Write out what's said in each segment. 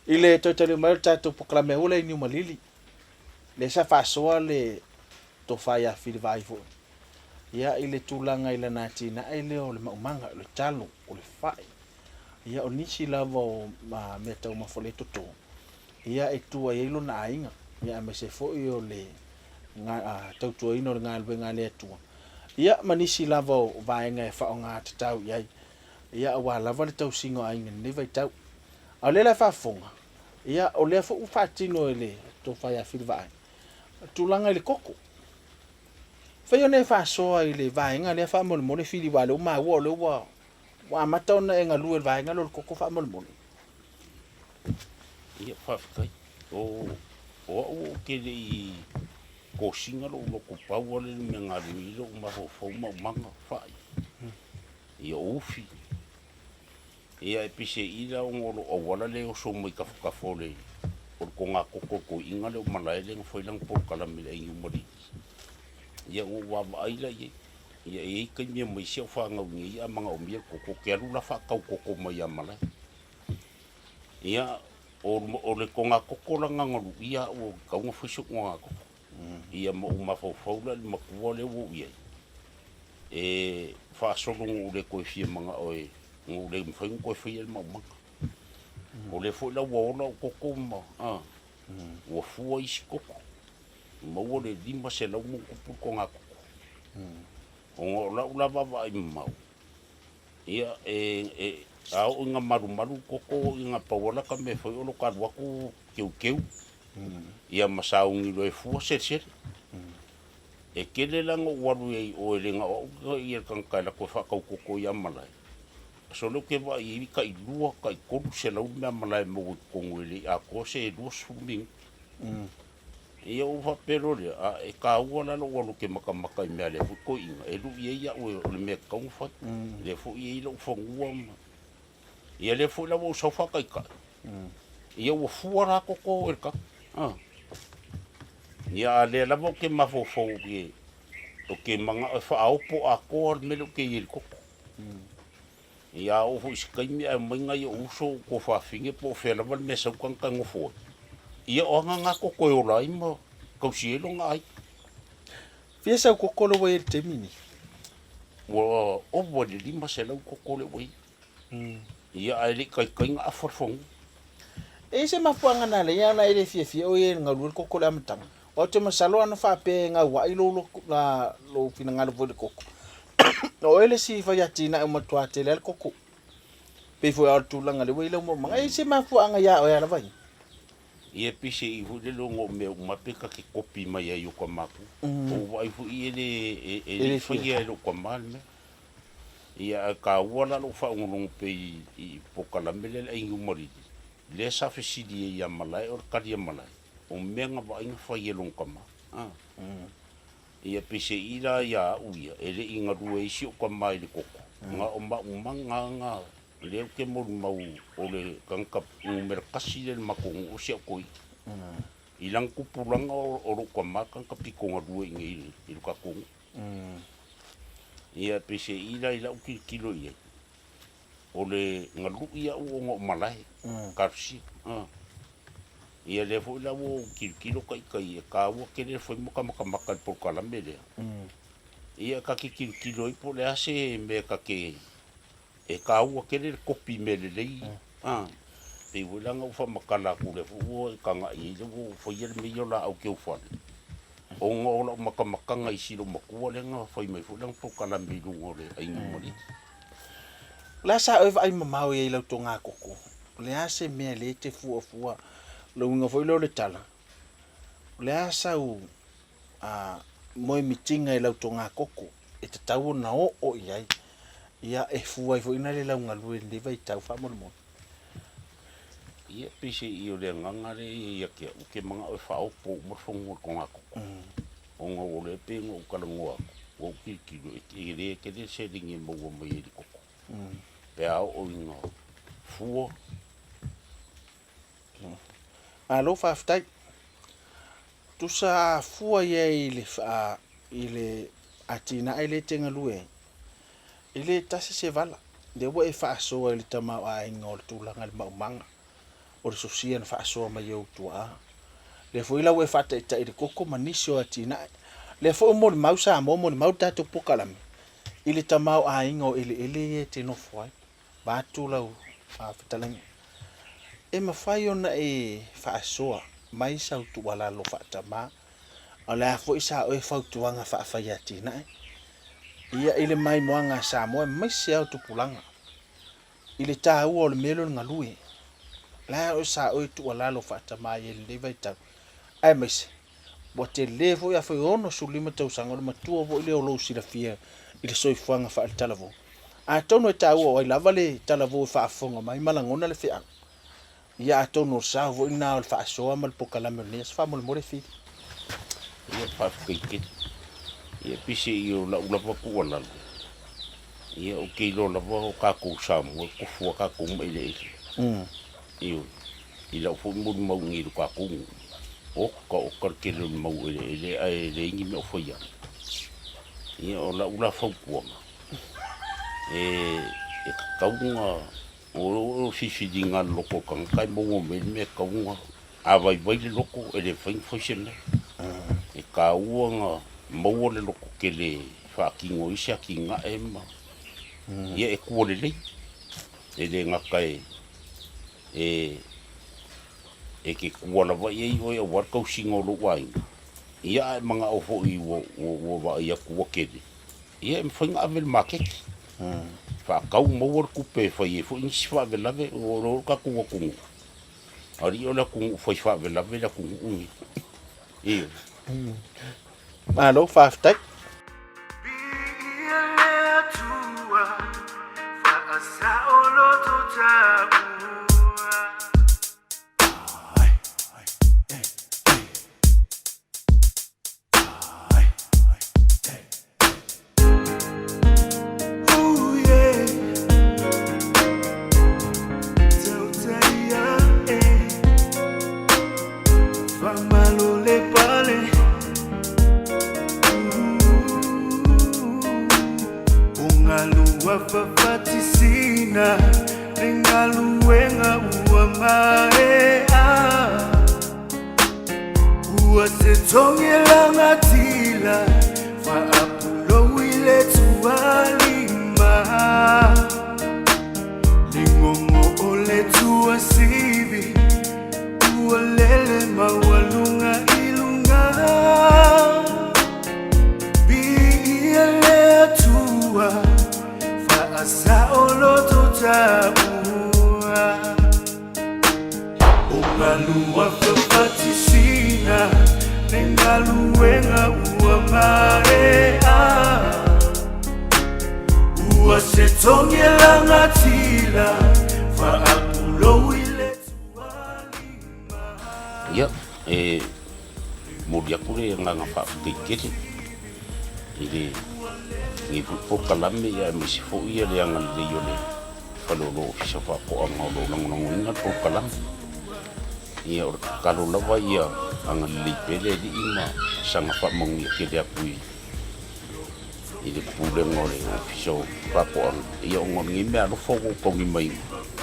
I le toe taliu mai o le tatou polokalame aua le i Niumalili, lea sa faasoa le tofa ia Fili Vaai foi, ia i le tulaga i lana atinae lea o le maumaga, o le talo, o le fai, ia o nisi lava o mea taumafa o lea e toto, ia e tua i ai lona aiga, ia aemaise foi o le tautuaina o le galuega a le Atua, ia ma nisi lava o vaega e faaaoga tatau i ai, ia aua lava le tausiga o aiga i lenei vaitau. A o lea la e faafofoga, ia o lea foi ua faatino e le Tofa ia Fili Vaai le tulaga i le koko. Fai ona e faasoa i le vaega lea faamolemole Fili aua o lea ua maua o lea ua ua amata ona e galue i le vaega lea o le koko faamolemole. Ia, faafetai. O, o au ou te le i kosina lou loto pau lava lea o le mea na alu ai lou mafaufau maumaga, fai, ia o ufi. Ia e peiseai la ona o lou auala lea e oso mai tafatafa o le o le togatogo o le toeaina lea o Malae lea na fai lana polokalame i le Ainumalii. Ia na ou vaavaai la i ai. Ia e i ai taimi e omai ai si au fanau i inei a manaomia le koko, ou te alu la faatau koko mai ia Malae. Ia o le togatogo la na luia au e tatau ona fai so'u togatogo. Ia ma ou mafaufau la i le matua lea ua ou i ai, e faasolo na ou le toe fia manao e, na ou le mafai ona toe faia le maumaga. O lea foi la ua ola ou koko ma, a, ua fua isi koko, maua le 500 ma ona tupu le togatogo. Ona o lau la vaavaai mamao, ia, e, a oo ina malumalu le koko, ia na pau lava lata mea e fai o lota alu atu teuteu, ia ma sauni loa e fua selesele. E tele la na ou alu ai i o e le na o au ia le tagata e alu atu e faatau koko ia malae. Sole ou te vaai i ai tai 2 tai 300 le meamalae e maua i totonu e le i atoa se 20 minute. Ia ou faapea loa lea, a e taua la lou alu ou te matamata i mea a lea foi toeaina e lui ai au o le mea e tatau ona fai. Lea foi e i ai lou fanua ma ia lea foi la ua ou sau faataitai, ia ua fua la koko e le tagata. Ia a lea lava ou te mafaufau ou te manao e faaopo atoa le mea lea ou te i ai i le koko. Ia a oo foi i se taimi ae omai nai ou uso ou tuafafine po o fea lava le mea e sau tagata e nofo ai, ia o aga na koko e ola ai ma tausi ai lona aiga. Fia sau koko lea ua i ai i le taimi lenei? Ua ova i le 500 koko lea ua i ai. Ia ae le i taitai ona afa le fanua. E i ai se mafuaaga na ala ai ona e le fiafia oe e galue le koko i le amataga? Aua ou te masalo ana faapea e gauai lou loto, lou finagalo foi i le koko, o oe le isi fai atinae ua matua tele lava le koko. Pei foi lava o le tulaga lea ua i ai lau maumaga. E i ai se mafuaaga ia oe lava ia? Ia pei se i foi lele ona o mea uma pe ta te kopi mai ai i o ta matua. Ou vaai foi e le e le i faia e lou tama le mea. Ia ae taua la lou faalogologo pea i polokalame lea le Ainumalili, lea sa fesili ai ia Malae o le tali a Malae, o mea na vaai na fai e lona tama. A. Ia peiseai la ia au ia, e le i galue ai si ou tama i le koko, na o maumaga na lea ou te molimau o le tagata numera tasi lea i le matou nuu o si au toeaina. I lana tupulaga o lou tama tagata pito galue i inei i lo tatou nuu. Ia peiseai la i lau tilotilo i ai, o le galui au ona o malae, talosia. Ia lea foi la ua ou tilotilo taitai e taua tele le fai ma matamata i le polokalame lea. Ia ta te tilotilo ai po o le a se mea ta te e taua tele le kopi mea lelei a. Pei foi la ona ou faamatala atu lea foi ua e tagai ai lea ua ou faia le mea ia o laau teufale ona o lau matamataga i si loomatua lea na fai mai foi lana polokalame i luga o le Ainumalii. O le a sa oe vaai mamao i ai i lau togatogo? O le a se mea lea e te fuafua? O le uiga foi lea o le tala, o le a sau moemitiga i lau togatogo e tatau ona oo i ai, ia e fua ai foi lena lau galue i lenei vaitau faamolemole? Ia, peiseai o le agaga lea e i ai ia te au, ou te manao e faaopo uma le fanua i le togatogo. Ona o lea e pei ona ou talanoa atu, ua ou tilotilo e le tele le seleni e maua mai ai i le koko pe a oo ina fua. Malo faafetai. Tusa a fua i ai i le atinae lea e te galue ai, e le tasi se vala. Lea ua e faasoa i le tamaoaiga o le tulaga i le maumaga. O le sosia na faasoa mai e ou tuaa. Lea foi la ua e faataitai i le koko ma nisi o atinae. Lea foi ua molimau Samoa, molimau le tatou polokalame i le tamaoaiga o eleele ia e te nofo ai, vaeatu lau fetalaiga. E mafai ona e faasoa mai sau tuualalo faatama, a o le a foi sa oe fautuaga faafaiatinae ia i le maimoaga a Samoa aemaise lava o tupulaga i le taua o le mea lea o le galue. O le a oe sa oe tuualalo faatama i ai i lenei vaitau, aemaise ua tele foi afai 65 tausaga, o le matua foi lea o lou silafia i le soifuaga faale-talavou. Atonu e taua o ai lava le talavou e faafofoga mai ma lagona le feau, ia atonu o le sao foi lena o le faasoa ma le polokalame o lenei aso. Faamolemole Fili. Ia, faafetai tele. Ia, pei se i o lau lava tuualalo, ia ou te iloa lava o tatou Samoa e tofu lava tatou ma eleele. Ioe. I lau foi molimau i nei i lo tatou nuu, oka oka le tele o le mau eleele ae leai ni mea o faia ai. Ia, o lau la fautuaga, e tatau ona o le filifiliga a le loto o le tagata e maua mai ai le mea e tatau ona, a vaivai le loto e le mafai ona fai se mea. E taua ona maua le loto tele e faatino ai se atinae ma ia e tua lelei. E le gata e e te tua lava i ai oe aua le tausiga o lou aiga, ia a e manao foi ua vaai atu ua tele, ia e mafai ona ave i le maketi, faatau maua le tupe e fai ai foi nisi faalavelave, ua iloa le tatou atunuu, alii o le atunuu fai faalavelave le atunuu lenei. Ioe. Malo faafetai. Ia, e momoli atu le agaga faafetai tele i lenei foi polokalame aemaise foi le agalelei o le fale o lo Ofisa o Faatoaga o lo o lagolagoina le polokalame. Ia, o le tatalo lava ia agalelei pea le Alii ma saga faamanuia tele atu i i le Pulega o le Ofisa o Faatoaga, ia ona o lenei meaalofa ua ou taulimaina,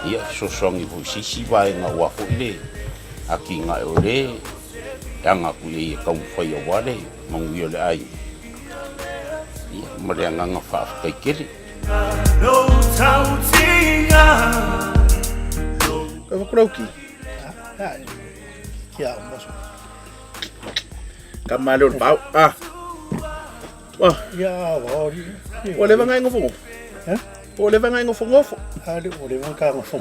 ia fesoasoani foi i se isi vaega aua foi le atinae o lea e aga atu i ai e taumafai aua le manuia o le aiga. Ia, ma le agaga faafetai tele. Ka male o le pau. Ah. Ua. Ia wa ori. Ua leva ngai ngofo. Eh? Ua leva ngai ngofo ngofo. A le ua leva ka ngofo.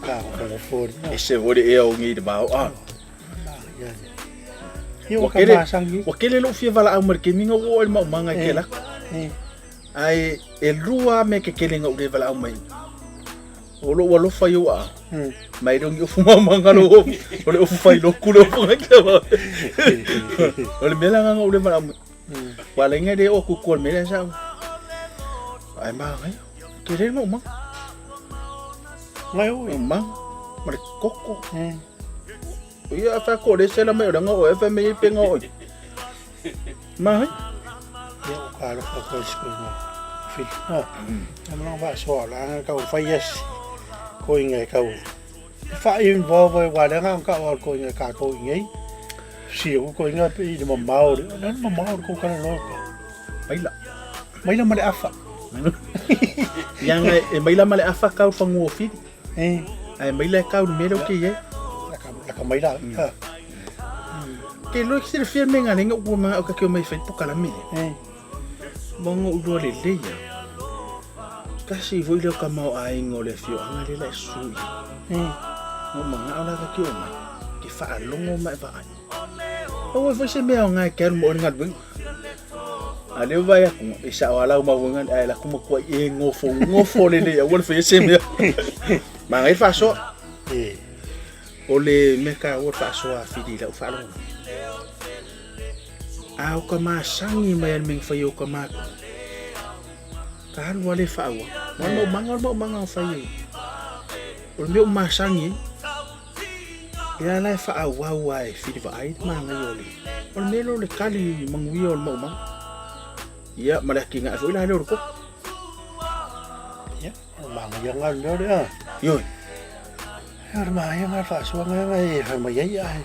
Ka ngofo ngofo. E se vore e au ngi le vao. Ah. Ia ua ka masangi. Ua kele lou fia valaau ma le kemiga ua oo i le maumaga e ke lako. Ae e lua mea kekelega ua le valaau mai. O lou alofa i ou aao, ma e le o ni ofu maomaga lou ofu, o le ofu fai loku le ofu ngai kia wa. O le mea la nganga ule mala mai. Wa le ngai le o kuku o le mea lea sa. Ai ma ngai. Ke le mau ma. Ngai oi. Ma ma le koko. Ia fa ko le sela mai o langa o e fa me pe nga oi. Ma hai. Ia o ka alofa ko siko no. Fili. Ah. Ia ma lona faasoa o le aga kau fai asi koiga e kau faa-involve ai aua lea na ona tau lava o le koiga e tatou i inei. Si ou koiga pe i le mamao o le, le mamao o le tou talanoa ka. Maila. Maila ma le afa. Ia nga e maila ma le afa kau fanua o Fili. Eh. Ae maila e kau le mea lea ou te i ai. Laka maila. Ha. Ke loa ki silafia le mea nga lenga ua manao ka ke o mai fai pokalame le. Eh. Maga ou iloa lelei lava. Tasi foi lea o tamaoaiga o le afioaga lea la e susu i ai. Na ou manao la ta te oo mai, ke faalogo ma e vaai. Aua foi se mea aoga e te alu ma oe i le galuega. A lea ua vaai atu, e sao lava lau mauga ae alu atu matuai e nofonofo lelei aua le faia se mea. Manaia le faasoa. O le mea taua o le faasoa a Fili i lau faalogo. A o ka masani mai a le mea na fai e o ka matua, ka alu lava lea e faaauau. O le maumaga o le maumaga na fai e, o le mea ua masani ai, lea la e faaauau lava e filivaai le manaia o le, o le mea lea o le kali manuia o le maumaga. Ia, ma le atinae foi la lea o le koko. Ia, o le manaia lena o le mea lea. Ioe. Ia, o le manaia lena o le faasoaga lea e fai mai ai, ae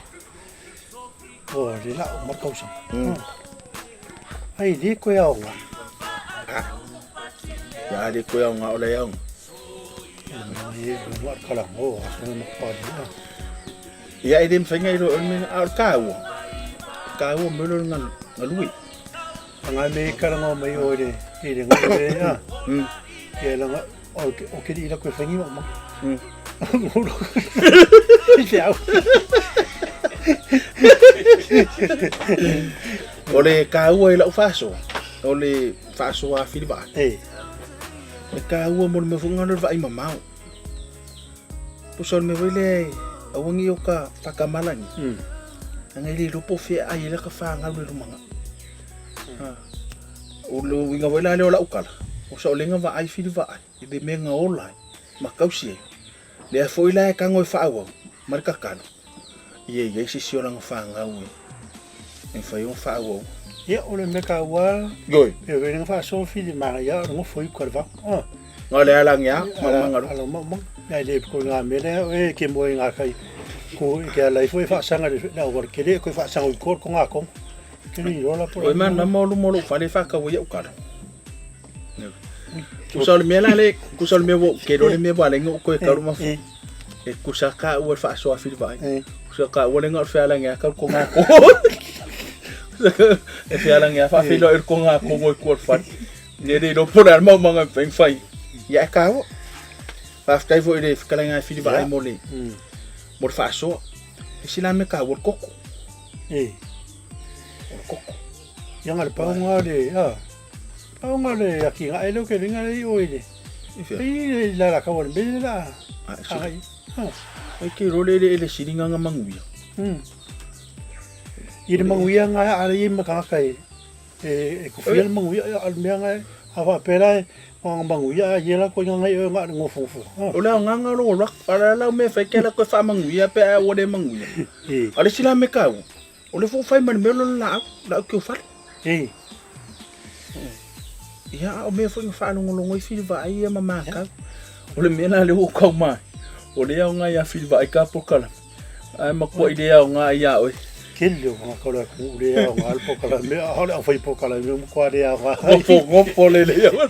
Ua le la'u ma le tausaga. Ai le koe aoga. Ah. Ia le koe aoga o le aoga. E ua kala ngo a se mo pa ni. Ia e le mawhai ngai ro me a o kāua. Kāua me lo nga nga lui. Nga me kala ngo mai o le i le ngo le a. Ia la o o ke ila koe whangi ma. Te au. O le kāua i lau faasoa, o le faasoa a Filivaai. E. E kāua mo le mea foi ngalo le vaai mamao. Pusa o le mea foi lea e aua ni o ka whakamalani. Anga i le iloa po o fea ai e le ka whāngau le lumanga. O le uiga foi la lea o lau tala, o sa o lenga vaai Filivaai i le mea na ola ai ma tausi ai. Lea foi la e tago e faaauau ma le tatalo, ia i ai se isi o lana fanau e mafai ona faaauau. Ia, o le mea taua, Ioe. e vele na faasoa fili manaia o le nofo i uka le vao. Ah. Na o le ala agi a, maumanga loa. Ala maumanga. Ia le ko ngā mea lea, e ke moe ngā kai, ko ke ala ifo e faasaga le le auala kele, ko e faasaga i ko ko ngā kongo. Kele i rola po. Oi man, nama o luma o lou fale e faatau ai au kalo. Kusa o le mea la le, kusa o le mea ua, ke le mea ua lenga o koe kalu ma e kusa ka ua le faasoa fili vaai. Kusa ka ua lenga o le fealagi a kalu ko ngā kongo. E fealagi a faafeiloai o le ko ngā kongo i kua le fale. Ne le iloa po o le a le maumaga e mafai ona fai. Ia e taua. Faafetai foi i le fetalaiga e fili vaai mo le mo le faasoa. E sila mea taua le koko. E. O le koko. Ia nga le paunga le, a. Paunga le aki nga e leo ke ringa le i o i le. I la la kawa le mele la. Ai. Ai ke role le ele siringa nga manguia. I le manguia nga a le i makanga e e kofia le manguia a le mea nga a faapea e nga manguia a ia la ko nga ngai o nga le ngofongofo. O le aogaga o lou alu atu, a o le a lau mea e fai ke ala koe faamanuia pe a ua le manuia. A o le isi la mea taua, o lea foi ua fai ma le mea o lona laau, laau kiofale. Ia, a o mea foi na faalogologo ai Filivaai ia ma matau. O le mea la lea ua ou tau mai, o lea aoga ia Filivaai ka polokalame, ae matuai le aoga ia oe. Tele o tagata o le atunuu le aoga le polokalame, a o le aufai polokalame ua matua le aoga. Nofonofo lelei aua.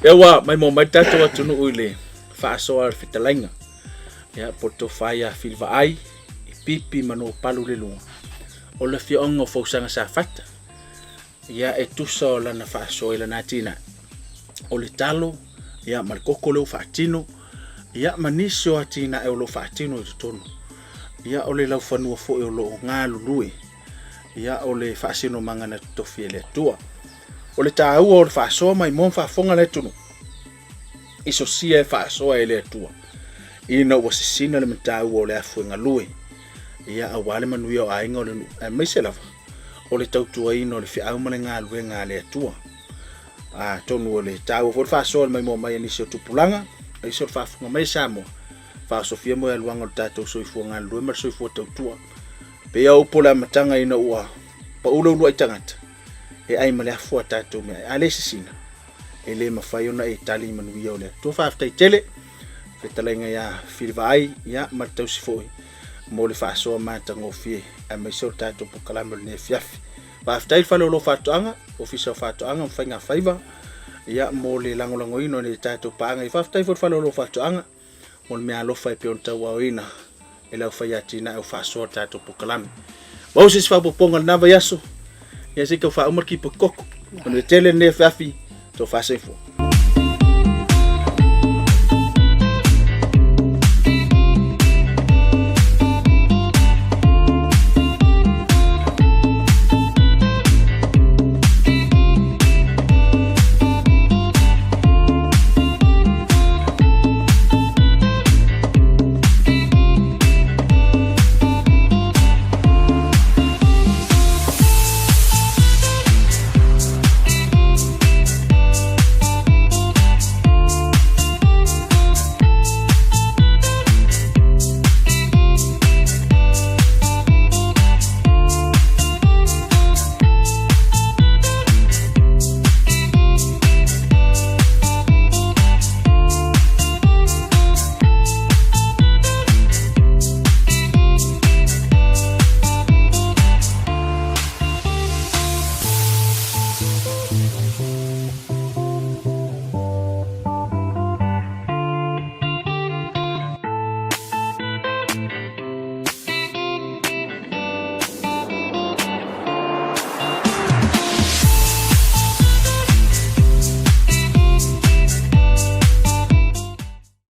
Ewa, maimoa mai le tatou atunuu i le faasoa o le fetalaiga. Ia, po o le tofa ia Filivaai, i Pipi ma Nōpalu le lua. O le afioaga o Fausaga Safata, ia e tusa o lana faasoa i lana atinae. O le talo, ia ma le koko lea ua faatino, ia ma nisi o atinae o lo o faatino i totonu. Ia o le laufanua foi o lo o galulue, ia o le faasinomaga na totofi e le Atua. O le taua o le faasoa maimoa ma faafofoga le atunuu, i sosia e faasoa e le Atua, ina ua sisina le mataua o le afu e galue, ia aua le manuia o aiga o le nuu, aemaise lava o le tautuaina o le feau ma le galuega a le Atua. Atonu o le taua foi le faasoa i le maimoa mai a nisi o tupulaga, aemaise o le faafofoga mai a Samoa, faaosofia moealuaga o le tatou soifua galulue ma le soifua tautua. Pei lava o upu o le amataga ina ua pau le uluai tagata, E ai ma le afu a tatou meaai. A le sisina, e le mafai ona e tali manuia o le Atua. Faafetai tele fetalaiga ia Filivaai ia ma le tausi foi mo le faasoa matagofie aemaise o le tatou polokalame o lenei afiafi. Faafetai le fale o lo faatoaga, Ofisa o Faatoaga ma Faiga Faiva ia mo le lagolagoina o le tatou paaga. Faafetai foi le fale o lo faatoaga mo le meaalofa e pei ona tauaoina e le aufaiatinae o faasoa le tatou polokalame. Maua se isi faaopoopoga i lena vaiaso, ia se i tau faauma le kipo koko. Manuia tele lenei afiafi, tofa soifua.